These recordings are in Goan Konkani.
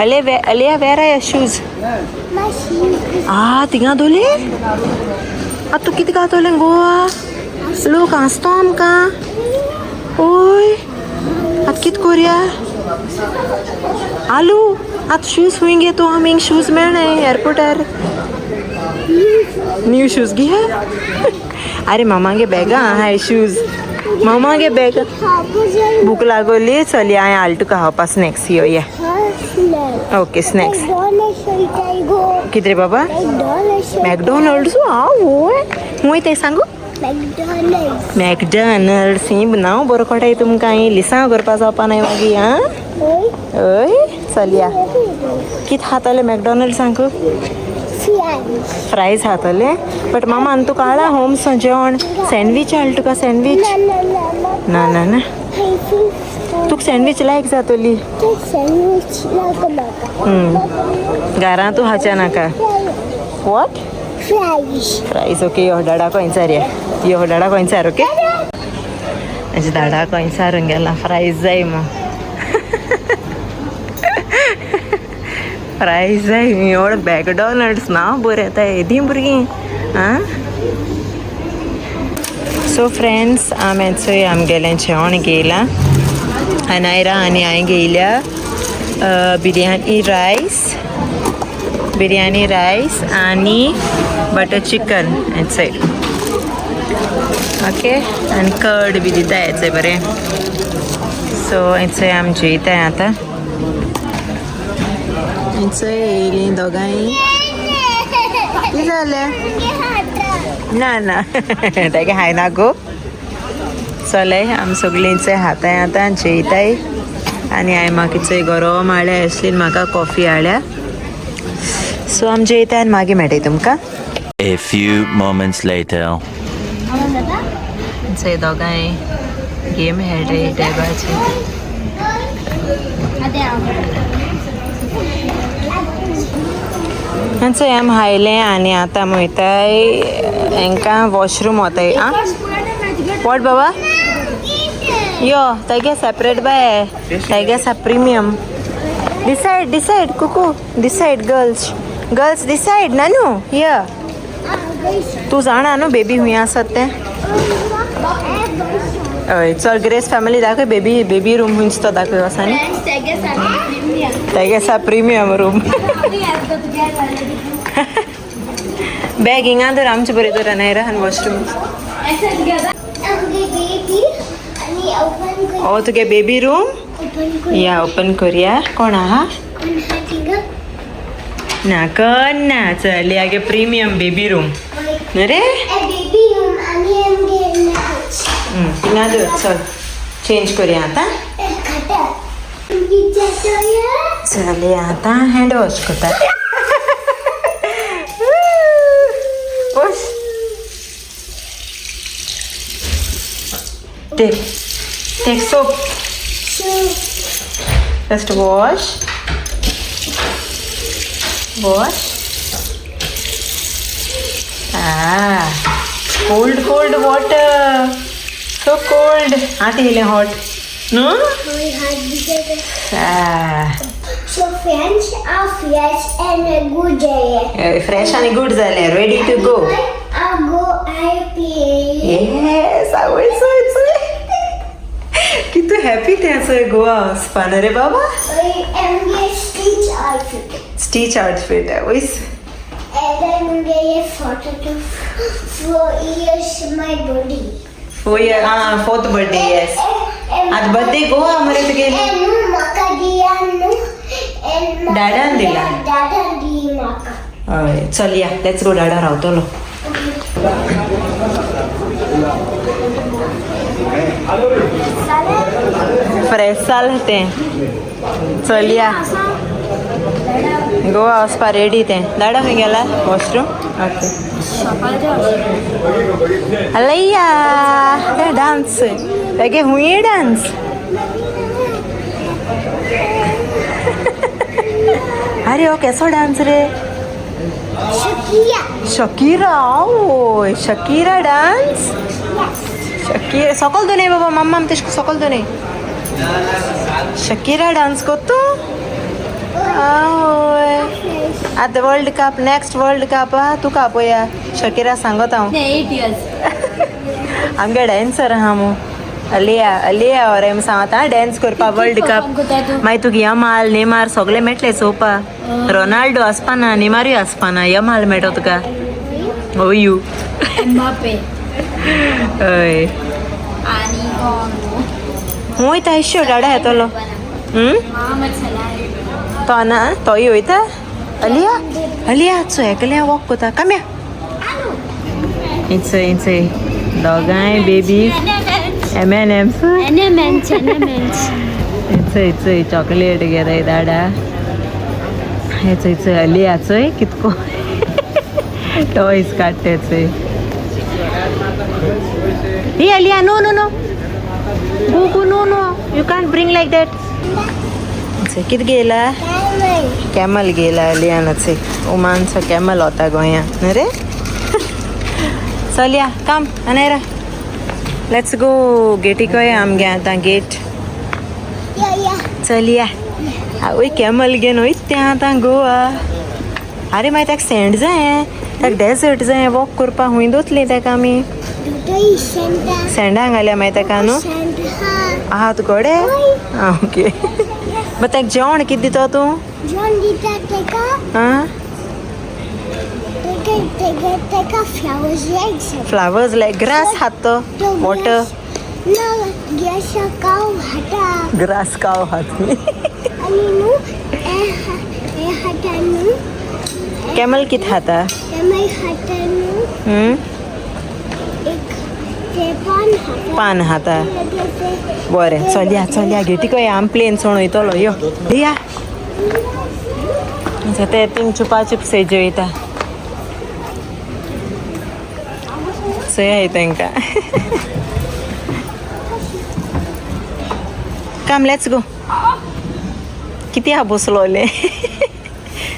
अले अलिया where are your shoes? आ थिंगा दोले आतां तूं कितें घातलें गोवा लोक हांसतो आमकां. ओय आतां कितें करुया? आलू आतां शूज खूंय घे तूं? आमी शूज मेळनाय एअरपोर्टार. न्यू शूज घे. अरे मामागे बॅगां आहाय शूज. मामागे बॅगां. भूक लागोली. चल या, हांवें हाडला तुका खावपा स्नॅक्स. यो या. Okay snacks. कितें रे बाबा? मॅकडॉनल्ड्स. आवय खूंय तें सांगू? मॅकडॉनल्ड्स ही नांव बरो कळटाय तुमकां. ही लिसांव करपा जावपा नाय मागीर. आं हय चल या. कितें खातले मॅकडॉनल्ड्सांक? फ्रायज खातले. बट मामान तुका हाडला होम जेवण. सँडवीच हाडला तुका. सँडवीच ना ना ना, तुका सँडवीच लायक जातली. घरां तूं खावच्या नाका. What? Fries. Okay यो डाडा खंयचार या. यो डाडा खंयचार. ओके म्हणजे दाडा खंयसारून गेला. फ्रायज जाय मग. फ्रायज जाय. एवढं मॅकडॉनल्ड्स नांव बरें येता येदी भुरगीं. आं सो फ्रेंड्स आमी चोय आमगेलें जेवण घेयलां. अनायरा आनी हांवें घेयल्या बिरयानी रायस. बिरयानी रायस आनी बटर चिकन हेचय. ओके आनी कर्ड बी दिता हेचय बरें. सो हेचय आमी जेयताय आतां. हेचय येयलीं दोगांय. कितें जालें? ना ना तेगे खायना गो. चलय आमी सगळीं हाताय आतां जेयताय. आनी हांवें म्हाका चोय गरम हाडल्या. एसलीन म्हाका कॉफी हाडल्या. सो आमी जेयताय आनी मागीर मेळटाय तुमकां. A few moments later. चोय दोगांय गेम खेळटाय टॅबाचेर. चोय आमी हायलें आनी आतां आमी वयताय हेंकां वॉशरूम वताय. आं what बाबा? यो तेगे सेपरेट बाय. तेगे आसा प्रिमियम. डिसायड डिसायड कुकू डिसायड. गर्ल्स गर्ल्स डिसायड ना न्हू. या तूं जाणा न्हू बेबी खूंय आसात तें. हय चल ग्रेस फॅमिली दाखय. बेबी बेबी रूम खंयचो तो दाखय. आसा न्ही तेगे आसा प्रिमियम रूम. बॅग हिंगा धर आमचे बरें धर नायरा आनी वॉशरूम. ओ तुगे बेबी रूम या ओपन करुया. कोण आहा? ना कोण ना. चल या गे प्रिमियम बेबी रूम न्हू रे. थिंगा धर. चल चेंज करुया आतां. चल आतां हँड वॉश करता. Wash. Take take soap. First wash. Wash. Ah, cold cold water. So cold. आतां येयलें hot. No? Ah. So French are fresh and good. Fresh and good जालें. Ready to go. I'll go IPA. Yes, I was so excited. कितू हॅपी तें चोय गोवा वचपा न्हू रे बाबा. I'm gonna stitch outfit. Stitch outfit वयस. And I'm gonna photo to 4 years my body. 4 year, ah, fourth birthday, yes. आतां बर्थडे गोवा मरे तुगेली. म्हाका दिया न्हू. डाडान दिला. डाडान दी म्हाका. हय चल या let's go. Dada रावतलो. फ्रेश जालें तें. चल या गोवा वचपा रेडी तें. डाडा खंय गेला? वॉशरूम. ओके अलैया डांस तेगे हुंय डांस. अरे हो कैसो डांस रे? शकीरा. शकीरा. आवय शकीरा डांस. शकीरा सकल दोन बाबा. मम्मा आम तेश सकल दोन. शकीरा डांस करतो. आवय आतां world cup, next world cup तुका पळया शकीरा सांगत हांव. 8 years. आमगे डॅन्सर आहा मू अलिया, अलिया और एम सांगता डॅन्स करपा वर्ल्ड कप. मागीर तुका यमाल नेमार सगळे मेळटले चोवपा. रोनाल्डो आसपाना, नेमारूय आसपाना, यमाल मेळटो तुका. ओयू. एम्बापे. हय. आणि कोण? वयता अश्यो डाडा येतलो. मोहम्मद सलाह. तो ना तोय वयता. अलिया, अलिया चोय एकल्या वॉक कोता. कम्या इचय इचय दोगांय बेबीज एम एन एम्स. एनएमएन्स, एनएमएन्स. चोय चोय चॉकलेट घेताय दाडा. हे चोय चोय अलिया चोय कितको टॉयज काडटे चोय. ही अलिया, no no no go go, no no, you can't bring like that. कित गेला? कॅमल गेला अलियान. चोय ओमानचो कॅमल वता गोंया न्हू रे. चल या, काम अनायरा, let's go. गेटीकय आमगे आतां गेट. चल या. आवय कॅमल घेवन वयता तें आतां गोवा. आरे मागीर ताका सँड जाय, ताका डेजर्ट जाय वॉक करपाक. खूंय दोतली ताका आमी? सँडांक घालया मागीर ताका न्हू. आहा तुकडे. आं ओके, बट ताका जेवण कितें दिता तूं? जेवण दिता तेका. आं. तेका तेका तेका फ्लावर्स लायक. फ्लावर्स लायक ग्रास खात तो? वॉटर. ना, ग्रास काव खाता. ग्रास काव खात. आणि न्हू हे खाता न्हू. कॅमल कितें खाता? ते खाता न्हू. एक ते पान खाता. पान खाता. बरें, चल या चल या, गेटीकय आम प्लेन सोण वयतलो. यो या. ते थिंग चुपा चुप से जेवता चोयाय तांकां. काम, let's go. कितें आहा बसलोले?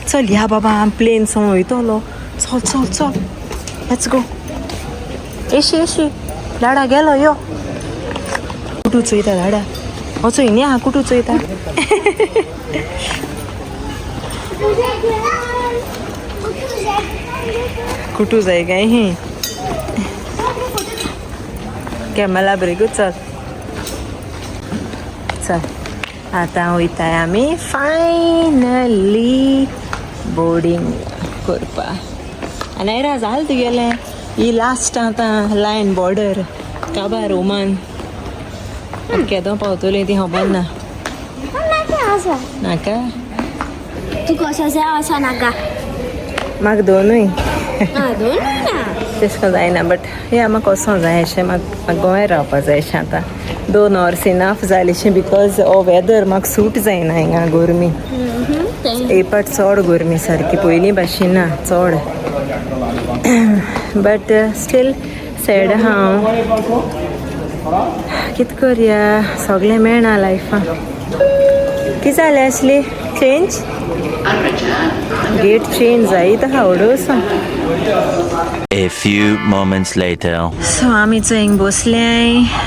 चल या बाबा, आम प्लेन सोण वयतलो. चल चल चल, let's go. येशी येशी लाडा गेलो. यो कुटू चोयता लाडा? हो चोय न्ही आहा कुटू चोयता. कुटू जाय काय ही कॅमेला ब्रेकूच. चल चल, आतां वयताय आमी फायनली बोर्डींग करपा. आनी आयरा जालें तुगेलें? ही लास्ट आतां लायन बॉर्डर काबार ओमान. केदो पावतली ती खबर ना. नाका. तू कसो जाय असो नाका. म्हाका दोनूय. दोन ना. तेश कोन जायना, बट या म्हाका वचों जाय अशें. म्हाका गोंय रावपा जाय अशें आतां. 2 वर्स इनाफ जालीं because हो वेदर म्हाका सूट जायना. हिंगा गरमी एक पाट चड गरमी सारकी पयलीं भाशेन ना चड. बट स्टील सॅड आहा हांव. कितें करया, सगळें मेळना लायफान. कितें जालें आसली चेंज गेट चेंज जायत आहा ओडोस. A few moments later. So आमी चोय हिंग बसले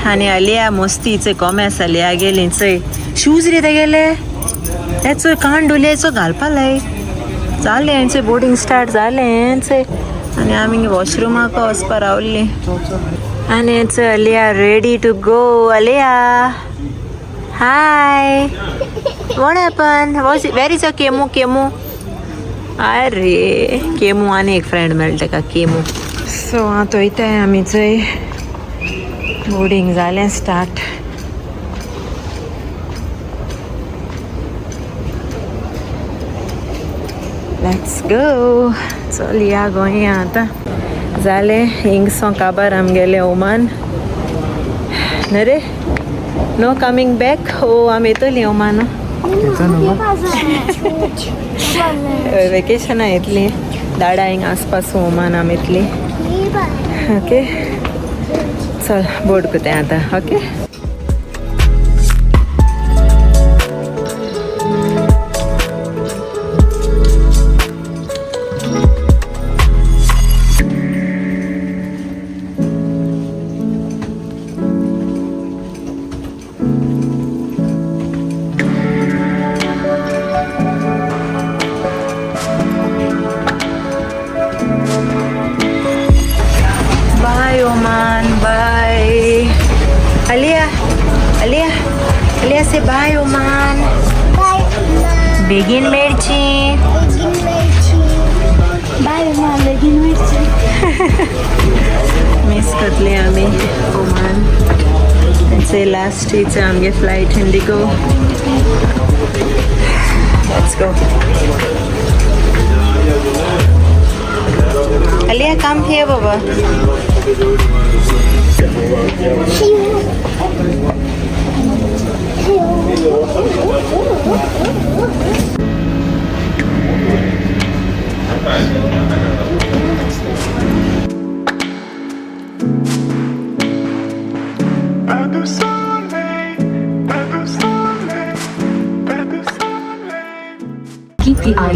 आनी अलिया मस्ती चोय कोमेस अलिया गेली. चोय शूज रे तेगेले. हे चोय कान डोले चोय घालपा लाय. जालें चोय बोर्डींग स्टार्ट जालें चोय. आनी आमी वॉशरुमाक वचपा रावल्ली. आनी चोय अलिया ready to go. Aliya, hi, what happen? Where is a Kemu? Kemu, अरे केमू आनी एक फ्रेंड मेळटा तेका केमू. सो आतां वयताय आमी चोय. बोर्डींग जालें स्टार्ट. Let's go. चल या गोंया. आतां जालें हिंगसो काबार आमगेलें ओमान न्हय रे. No coming back. हो आमी येतली ओमान वेकेशनां येतली. दाडा हिंग आसपास ओमान आमी येतली. ओके चल बोर्ड कोताय आतां. Okay. Say bye Oman. Bye Oman. बेगीन मेळची. बेगीन मेळची. बाय ओमान, बेगीन मेळची. मिस करतली आमी ओमान. तेंचे लास्ट हिच आमगे flight IndiGo. Let's go. Aliya, come here Baba. Pas de soleil, pas de soleil, pas de soleil.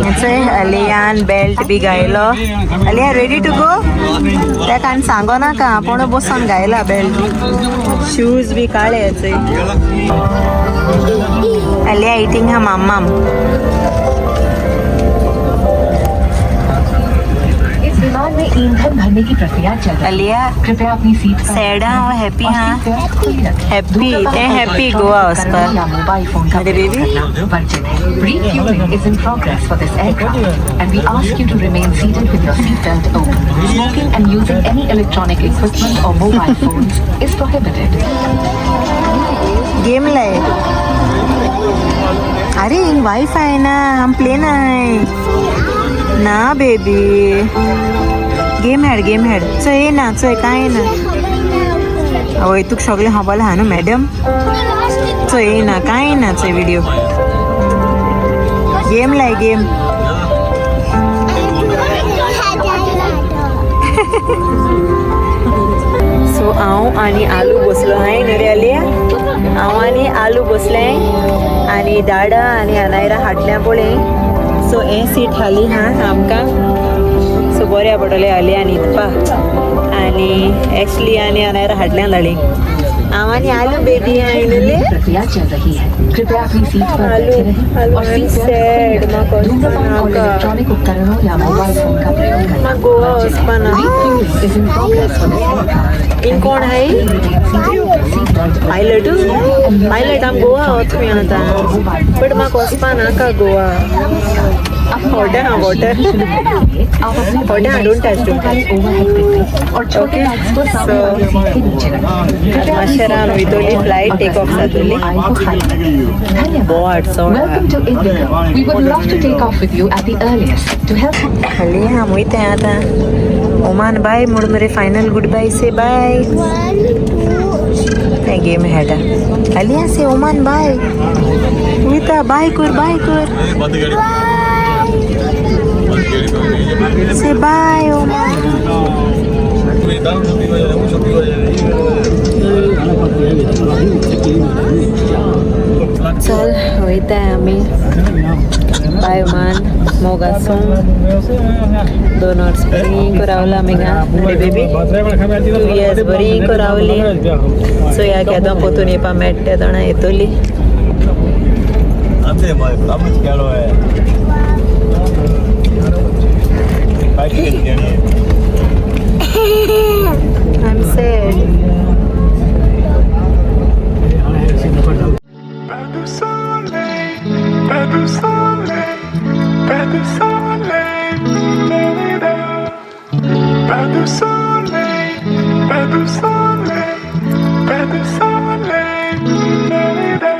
हेचे अलियान बेल्ट बी घायलो. Aliya ready to go? त्या कारण सांगो नाका, आपूण बसोन घायला बेल्ट. शूज बी काळे हेचे. अलिया इटिंग हा माम्माम. इस विमान में ईंधन भरने की प्रक्रिया चल रही अलिया है। कृपया अपनी सीट पर सैड हा हॅपी और हा? सीट बेल्ट खुली रखें। Happy, धूम्रपान ते और happy electronic Goa उपकरणों वचपाक. या मोबाइल फोन का अरे प्रयोग baby. करना वर्जित है। Refueling is in progress for this aircraft and we ask you to remain seated with your seat belt open. Smoking and using any electronic equipment or mobile phones is prohibited. Game लाय. अरे वायफाय ना, हम प्लेन आहे ना baby. Game head, game head. चोय ना, चोय काय ना. हय तुका सगळें खबर आहा न्हू मॅडम. चोय ना, काय ना, चोय व्हिडिओ. गेम लाय गेम. सो हांव आनी आलू बसलो हांवें न्हू रे आलिया. हांव आनी आलू बसलें आनी दाडा आनी अनायरा हाडल्या पळय. सो हें सीट हाली हा आमकां. सो बऱ्या पडटलें आलिया न्हिदपा. आनी एक्चुली आनी अनायरा हाडल्या धाडली. हांव आनी आलू बेबी आयिल्ले. प्रक्रिया चल रही है। कृपया अपनी सीट पर आलू, बैठे रहें आलू, और I'm seat sad, belt म्हाका खुली रखें। धूम्रपान और नाका. इलेक्ट्रॉनिक उपकरणों या मोबाइल फोन का प्रयोग करना म्हाका गोवा वर्जित है। वचपा ना. Refueling is in progress for this aircraft. In कोण हाय? पायलट. पायलट आम गोवा वचपी आतां, बट म्हाका वचपा नाका गोवा. Water हा वॉटर. आप अपने Water, don't touch, don't touch. Overhead bin और छोटे Okay, bags को सामने so, वाली सीट के नीचे रखें। कृपया अपनी मातशें रावन सीट वयतली, पर फ्लायट और टेक ऑफ जातली. आयल को खाली रखें। धन्यवाद। बोट चड. Welcome to Indigo. We would love to take off with you at the earliest. To help खाली आम वयता आतां. ओमान बाय म्हूण मरे final good bye. Say bye. 1 2 तें गेम खेळटा. आलिया से ओमान बाय. वयता बाय कर, बाय कर. से बाय ओमान. चल वयता आमी. बाय ओमान. मोग आसूं. 2 वर्स बरीं रावला आमी हिंगा रे बेबी. 2 इयर्स बरीं रावली. सो ह्या केदो पोतून येवपा मेळटा तेदोणा येतली. I'm sad. Pas de soleil, pas de soleil, pas de soleil, da, da, da. Pas de soleil, pas de soleil, pas de soleil, da, da.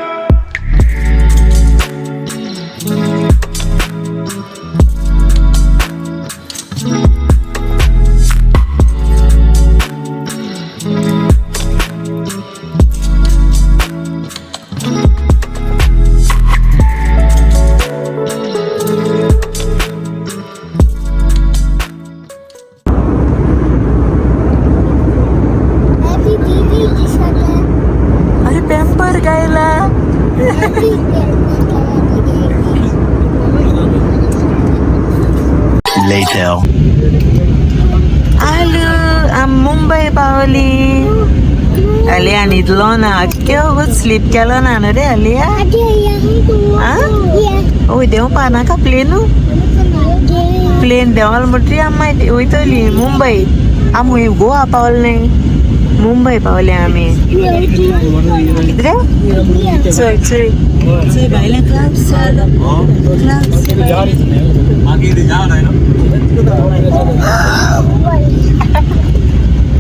Happy baby दिसत. अरे पेम्पर गायला. हॅपी. Later. आलू आम मुंबय पावली. अलिया न्हिदलो ना, आख्यो स्लीप केलो ना न्हू रे अलिया. आ ओय देंवपा नाका प्लेनू. प्लेन देंवल म्हणटरी आम मागीर वयतली मुंबय. आम गोवा पावले न्ही. मुंबय पावले आमी. कितें चोय चोय चोय भायले क्लाउड्स क्लाउड्स.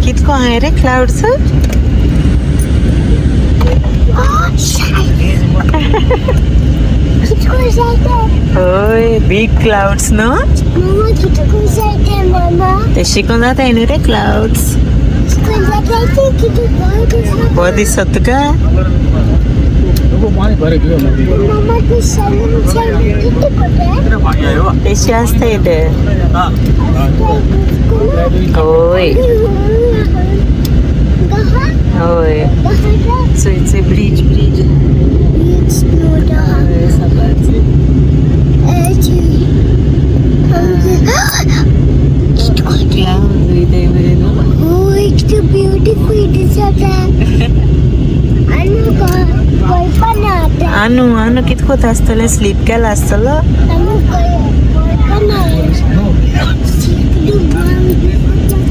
कितको आहाय रे क्लाउड्स. हय बीग क्लाउड्स न्हू. ते शिकून जाताय न्हू रे क्लाउड्स. बरें दिसता तुका. तेशी आसताय ते. हय हय चोय चोय ब्रिज ब्रिज. आनू आनू कित कोता आसतलें स्लीप केला आसतलो.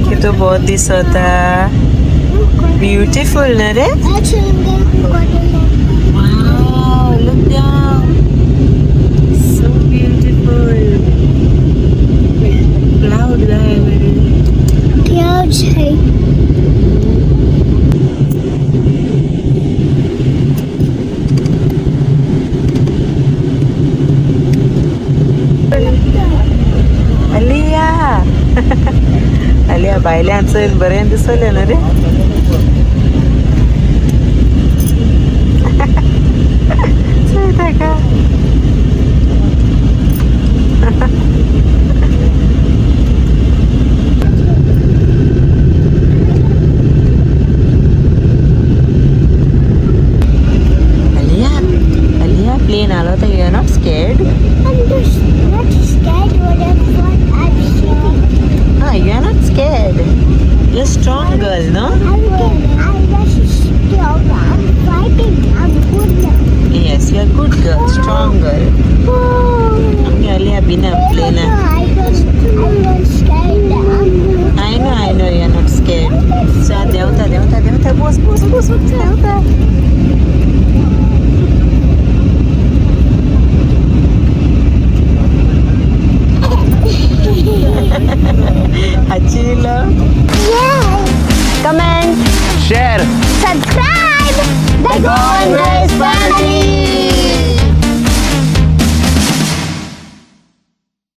कितू बरो दिसता. ब्युटिफूल न्हू रे. Wow, look down. So beautiful. Cloud there. Clouds high. Alia. Alia भायल्यान चल बरें दिसलें न्हू रे. चोय ताका. Alia, Alia, plane आलो तर you are not scared? I'm just not scared whatever I'm seeing. Ah, you are not scared. You're strong girl, no? I'm just strong. I'm fighting. I'm good now. Yes, you're a good girl, strong girl. Okay, Alia, bina plane. I'm not scared. I know you're not scared. So, देवता देवता देवता बोस बोस बोस देवता. Achila. Yeah. Comment. Share. Subscribe. The Golden Grace Family.